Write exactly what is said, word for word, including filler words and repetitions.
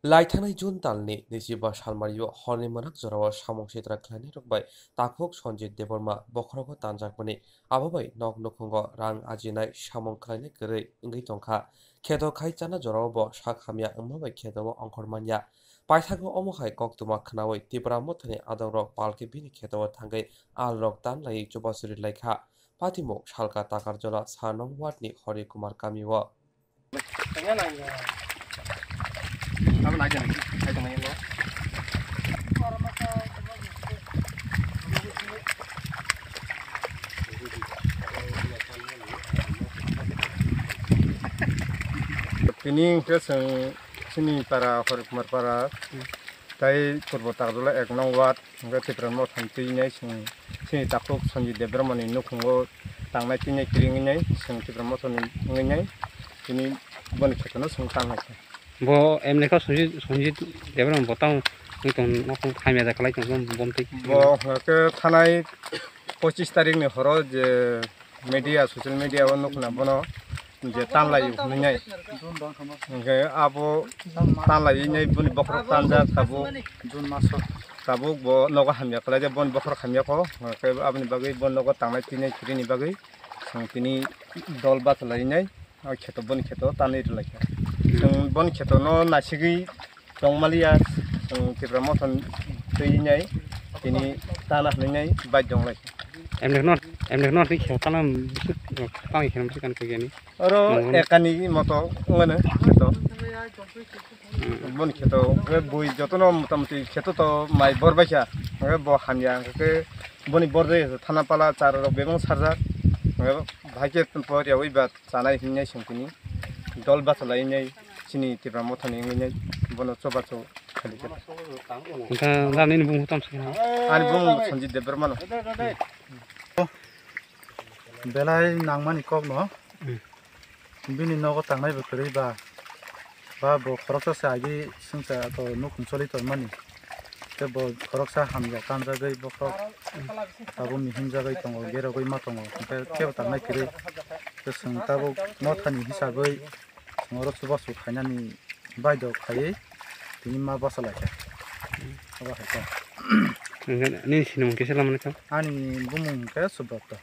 Laithangnai June talni naichi ba salmario horni mwnak jorao samung sitra khlainairok bai takhuk Sanjit Debbarma bokhorogo tanjakmani, abo bai nok nukhungo rang ajinai samung khlainai kwrwi wngwi tongkha. Kheto khai chana jorao bo sak hamya wngma bai kheto o ongkhor manya. Paithago omo hai koktwma khnaui Tipra Mothani adongrok palkhe bini kheto o thangwi alrok tan laiwi chubachu ri laikha. Patimung salka Takarjola sa nong ward ni Hari Kumar kamio. Tini hwnkhe chwng chini para Hari Kumar para tei Purbo Takarjola ek nong ward. Hwnkhe Tipra Mothani twi nai chwng chini takhuk Sanjit Debbarmani nukhungo tangnai twi nai kwrwi wngwi nai chwng Tipra Mothani wngwi nai tini boni kheto no chwng tangnai kha. Bo M L A kha Sanjit, Sanjit Debbarma bo tamo wng tong nokhung hamya da khlai tong bom twi. Bo hwnkhe thanai pochis tarikh ni horo je media, social media o nukna bono je tanlai hwnwi nai. Hwnkhe abo tanlai nai boni bokhorok tanjak tabuk. June maso. Tabuk bo nogo hamya khlai de boni bokhorok hamya kho. Hwnkhe aboni bagwi bo nogo tangnai twi nai chwrini bagwi chwng tini dol bachalai nai. O kheto boni kheto tanwi rwlai kha. Chwng boni kheto no naisigwi tongmaliya, chwng Tipra Mothani twi nai tini tana hwnwi nai bai donglai. Emnek nor, emnek nor twi khe tana bisuk tang khe bisuk kan khe gani. Oro ekani moto ngano kheto. Boni kheto bui jotono motamoti kheto to mai bor baikha. Bo hamya hwnkhe boni bor jai thana pala chara rok bebak sarjak. Bhai khe por yawi ba chanai hinwi nai song tini dol bachalai nai chini Tipra Mothani wngwi nai bono chobachu khali khe. Wngkha da nini bumung tamo se kheno? Ani bumung Sanjit Debbarma no. Belai nangmani kok no. Hmm. Bini nogo tangnai bo kwrwi ba. Ba bo khoroksa se agi swngsa to nukhung choli tongmani. Tei bo khoroksa hamya tanjagwi bokhorok tabuk mihimjagwi tongo, gerogwi ma tongo, hwnkhe kebo tangnai kwrwi. Tei chwng tabuk mothani hisabwi chwng oro chubachu khainani baidok khaiwi tini ma bachalaikha. Abo hai khe. Hwnkhe nini sinimung kisa lamani kha? Ani bumung hwnkhe Subrata.